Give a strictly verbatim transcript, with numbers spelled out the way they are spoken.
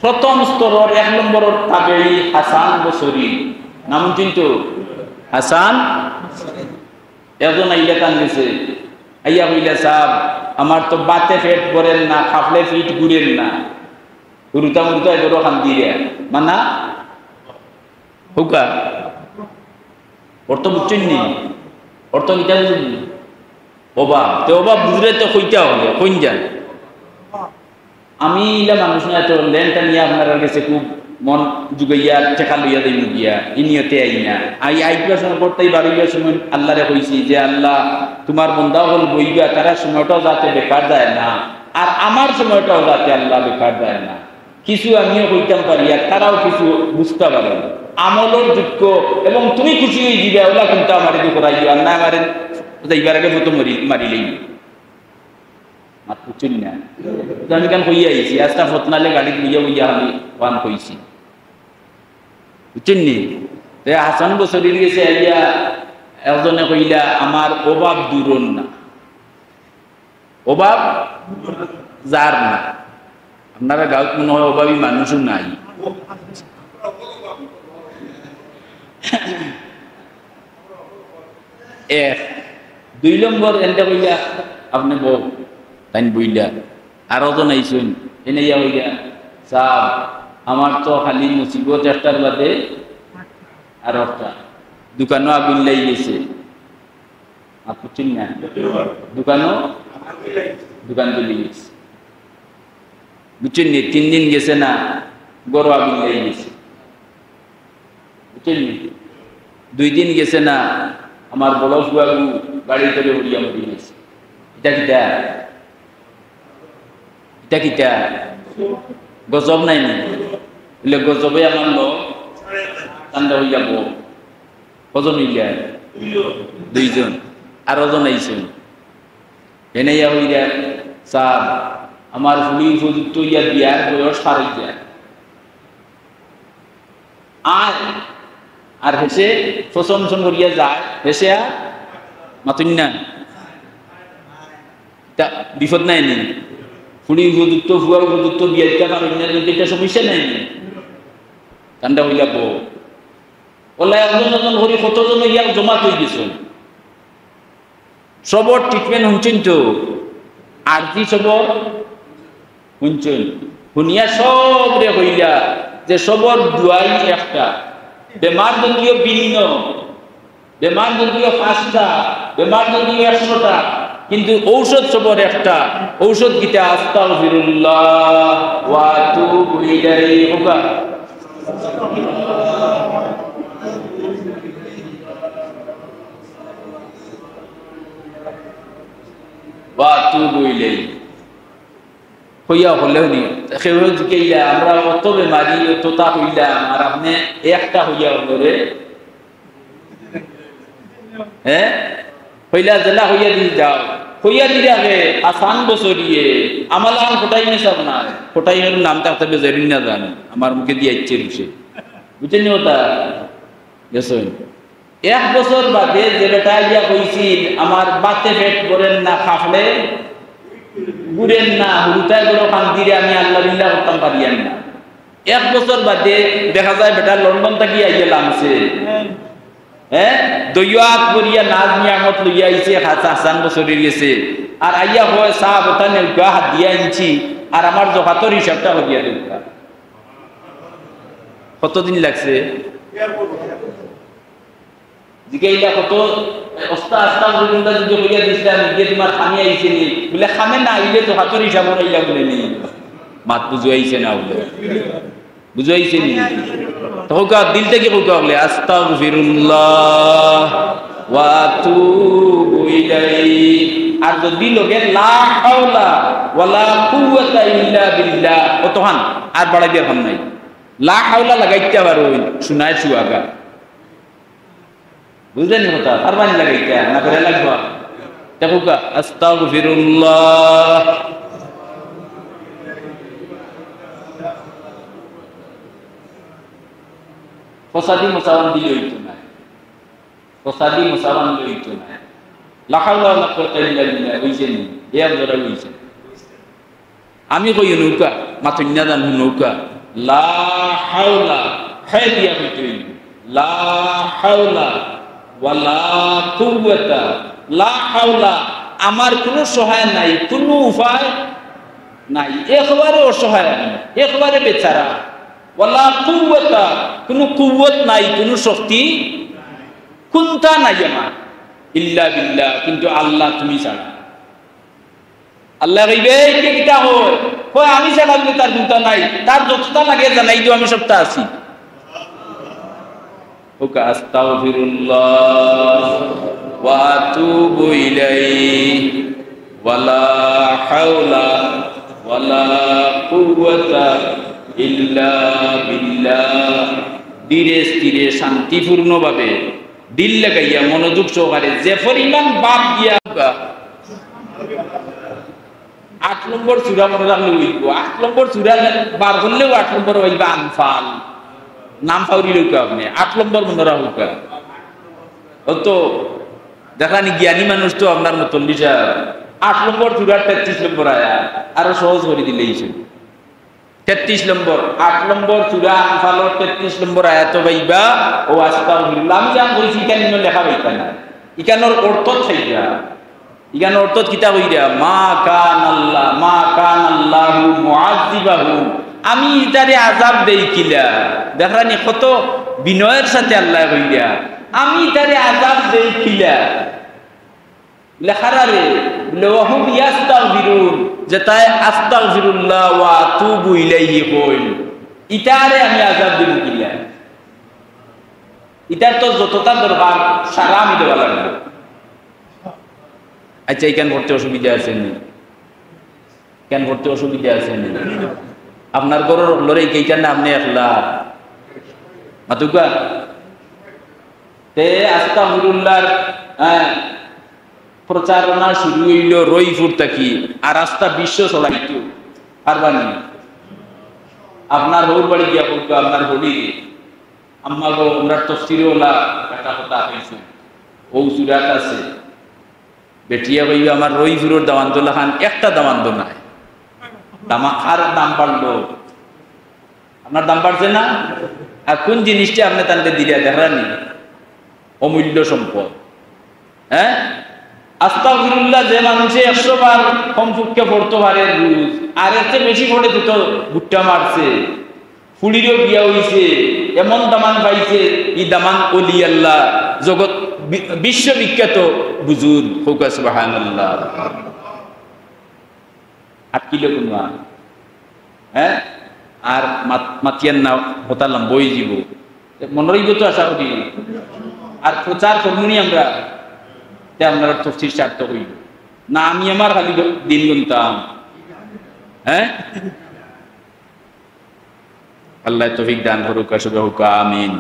প্রথম স্তরর এক নম্বরর তাবেয়ী হাসান বসরি। নাম হুনছইন তো? হাসান। একজন আইলা তান গেছে, আইয়া কইলা, "সাব, আমার তো বাতে পেট ভরের না, খাফলে পিঠ ঘুরের না, হুরুতা মুরুতা এগুলো খান দিয়ে মানা হুকা।" অর্থ বুঝছইন নি? অর্থ কিতা বুঝছইন নি? অভাব। তে অভাব বুঝলে তো কইতা হবে, কইন যান। আমি ইলা মানুষ না, তো লেনটা নিয়া আপনারার গেছে খুব মন জুগাইয়া টেকা লইয়া দেই মুগিয়া, ই নিয়তে আই না। আই আইবার সময়, করতেই বারইবার সময় আল্লাহরে কইছি যে, "আল্লাহ, তোমার বন্দা হল বইবা, তারা সময়টাও যাতে বেকার যায় না, আর আমার সময়টাও যাতে আল্লাহ বেকার যায় না।" কিছু আমিও কইতাম পারি, আর তারাও কিছু বুঝতা পারে। আমলর যোগ্য এবং তুমি খুশি হয়ে দিবে, ওলা কিন্তু আমার এদিকে করাইও, আর না আমার যাইবার আগে মতো মরি, মারি লইবে। মাত বুঝছইন না? তো আমি কেন কইয়া আইছি, আস্তা ফতনালে গাড়ি বইয়া বইয়া আমি ওয়ান কইছি। বুঝছইন নি? তে হাসান বসরির গেছে আইয়া একজনে কইলা, "আমার অভাব দূরর না।" অভাব যার না। আপনারা গাঁওত মনে হয় অভাবী মানুষও নাই। এক। দুই নম্বর, এনতে কইলা, "আপনে বউ।" তাইন বইলা। আরো জন আইছইন, এনে ইয়া কইলা, "সাব, আমার তো খালি মুসিবত একটার বাদে আর একটা। দোকানও আগুন লাগি গেছে।" আর বুঝছইন না? দোকানও, দোকান জ্বলি গেছে। বুঝছইন নি? তিন দিন গেছে না, ঘরও আগুন লাগি গেছে। বুঝছইন নি? দুই দিন গেছে না, আমার বড় ফুয়াগু গাড়ি তলে উড়িয়া মরি গেছে। ইটা কিতা? ইটা কিতা? গজব নায় নি? বলে, "গজবে আমার লো, ঠান্ডা হইয়া বউ।" কজন হইলা? দুইজন। আরো জন আইছইন। এনে ইয়া হইলা, "সাব, আমার ফুড়ি উপযুক্ত ইয়া বিয়ার বয়স পার হইয়া যায়।" আর, আর হেষে ফসন ফসন করিয়া যায়, হেষে আর মাতুন না। তা বিপদ নাই নি? ফুড়ি উপযুক্ত, ফুয়া উপযুক্ত, বিয়া দিতা পারইন না, কিন্তু এটা সমস্যা নাই নি? ঠান্ডা হইয়া বউ। ওলা একজন একজন করি কতজন ইয়া জমা হয়ে গেছে। সবর treatment হুনছইন তো, আর কি সবর হুনছইন? হুনিয়া সবরে কইলা যে সবর দুয়াই একটা, বেমার যদিও ভিন্ন, বেমার যদিও পাঁচটা, বেমার যদিও একশোটা, কিন্তু ঔষধ সবর একটা। ঔষধ কিতা? আস্তাগফিরুল্লাহ ওয়া আতুবু ইলাইহি। ওয়া আতুবু ইলাইহি। কইয়া হলে হুনি, কেউ জিকাইলা, "আমরা অত বেমারি, অততা কইলাম, আর আপনে একটা কইয়া হলো রে?" হ্যাঁ? কইলা, "জেলা কইয়া দি যাও।" কইয়া দি রাখে, হাসান বসরিয়ে, আমালান কোটাই মেশাব না, কোটাই হল নাম থাকতে বেজারি না জানো, আমার মুখে দিয়ে ইচ্ছে রুশে। বুঝছেন নি ওটা? গেছইন। এক বছর বাদে যে বেটা আইয়া কইছিল, "আমার বাতে পেট ভরের না, খাফলে ঘুরের না, হুরুতায় বড় কান্দিরে, আমি আল্লাহ বিল্লাহ করতাম পারিয়ার না।" এক বছর বাদে দেখা যায় বেটা লন্ডন থাকি আইয়া লামছে। হ্যাঁ, দইয়াত করিয়া নাজ নিয়ামত লইয়া আইছে, হাস-, হাসান বসরির গেছে। আর আইয়া কয়, "সাব, ওটা নেউকা হাদিয়া আনছি, আর আমার জকাতর হিসাবটা করিয়া দেউকা।" কতদিন লাগছে? জিগাইলা কত, "ওস্তাদ, আস্তাগফিরুল্লাহ যদি কইয়া দিছিলাম, গিয়ে তোমার খামে আইছে নি?" বলে, "খামে না আইলে তো হাতর হিসাব করাইলা বলে নি।" মাত বুঝাইছে না বলে। বুঝাইছে নি? তো কউক্কা, দিল থাকি কউক্কা বলে, "আস্তাগফিরুল্লাহ ওয়া আতুবু ইলাইহি।" আর যদি লগে লা হাওলা ওয়ালা কুওয়াতা ইল্লা বিল্লাহ, অতখান আর বাড়াই দিয়ার কাম নাই। লা হাওলা লাগাইতে পারো, শুনায় সুয়াগা। বুঝলেন নি কথা? আর বানি লাগাইতা, না করে লাগবা। দেখো গা, আস্তাগফিরুল্লাহ। ফসাদি মুসাওয়ান দিলে হইতো না। ফসাদি মুসাওয়ান দিলে হইতো না। লা হাওলা ওয়ালা কুওয়াতা ইল্লা বিল্লাহ, হইছে নি? এ আর জোরে হইছে। আমি কই নৌকা, মাতইন না জানো নৌকা। লা হাওলা, হে দিয়া কইতে অইবো। লা হাওলা ওয়ালা কুওয়াতা। লা হাওলা, আমার কুনু সহায় নাই, কুনু উপায় নাই, একবারে অসহায় আমি, একবারে বেচারা। ওয়ালা কুওয়াতা, কুনু কুওয়াত নাই, কুনু শক্তি কুন্তা নাই আমার, ইল্লা বিল্লাহ, কিন্তু আল্লাহ তুমি ছাড়া। আল্লায় কইবা, "এই কে কিতা কয়?" কয়, "আমি ছাড়া বুলে তার কুন্তা নাই, তার যততা লাগে জানাই দিও, আমি সবতা আছি।" কউক্কা, "আস্তাগফিরুল্লাহ ওয়া আতুবু ইলাইহি, ওয়ালা হাওলা ওয়ালা কুওয়াতা ইল্লা বিল্লাহ।" ধীরে স্থিরে শান্তিপূর্ণভাবে দিল লাগাইয়া মনোযোগ সহকারে যে পরিমাণ বাদ দিয়া, আট নম্বর সূরা মনে রাখলে অইবো, আট নম্বর সূরা বার করলেও আট নম্বর অইবা আনফাল। নাম পাউরিলাউক্কা আপনে, আট নম্বর মনে রাখউক্কা। অত দেখরানি জ্ঞানী মানুষ তো আপনার মতন লিসা, আট নম্বর সূরার তেত্রিশ নম্বর আয়াত, আরো সহজ করি দিলে অইছে। তেত্রিশ নম্বর, আট নম্বর সূরা আনফালর তেত্রিশ নম্বর আয়াত পাইবা, ও আস্তাগফিরুল্লাহ। আমি জান কইছি, ইখান ইনো লেখা পাইতা না। ইখানর অর্থ চাইবা। ইখান অর্থ কিতা কইরা? মা কান আল্লাহ, মা কান আল্লাহু মুআযযিবাহুম। আমি ইতারে আযাব দেই কিলা? দেখরানি কত বিনয়ের সাথে আল্লায় কইরা, আমি ইতারে আযাব দেই কিলা? লেখারারে, বলে, "ওয়াহুম ইয়াস্তাগফিরুন", যে তাই "আস্তাগফিরুল্লাহ ওয়া আতুবু ইলাইহি" কইল, ইতারে আমি আযাব দিমু কিলা? ইতার তো যততা দরকার, সারা আমি দেওয়া লাগবো। আচ্ছা, ইখান পড়তে অসুবিধা আছে নি? ইখান পড়তে অসুবিধা আছে নি? আপনার ঘরর অকলরে ইখান না আপনে একলা? মাতুক্কা? তে আস্তাগফিরুল্লাহর, হ্যাঁ, প্রচারণা শুরু অইলো রইপুর থাকি, আর আস্তা বিশ্ব ছড়াইতো পারবা নি? আপনার হউর বাড়ি গিয়া কউক্কা, আপনার হলি, "আম্মা গো, আমরার তফসিরো অলা একটা কথা কইছো, অউ সূরাত আছে।" বেটিয়ে কইবা, "আমার রইপুরর দামান্দর লাখান একটা দামান্দ নাই।" দামা-, আর দাম বাড়লো। আপনার দাম বাড়ছে না? আর কুন জিনিসটা আপনে তানরে দিলা দেখরা নি? অমূল্য সম্পদ। হ্যাঁ? আস্তাগফিরুল্লাহ যে মানুষে একশো বার কমপক্ষে পড়তো পারে রোজ, আর এর চেয়ে বেশি পড়ে তো, তো গুট্টা মারছে, ফুড়িরও বিয়া অইছে, এমন দামান পাইছে, ই দামান অলি আল্লাহ, জগৎ বি-, বিশ্ববিখ্যাত বুজুর্গ, কউক্কা সুবহানাল্লাহ। আটকিলে কুনু আর, হ্যাঁ? আর মাত-, মাতিয়ার না, কথা লম্বা অইযিবো। মনো রইবো তো আশা করি। আর প্রচার করমু নি আমরা, তে আপনার তফসির সার্থক অইবো। না আমি আমার খালি দিন গুনতাম। হ্যাঁ? আল্লায় তৌফিক দান করুক, সবে কউক্কা আমিন।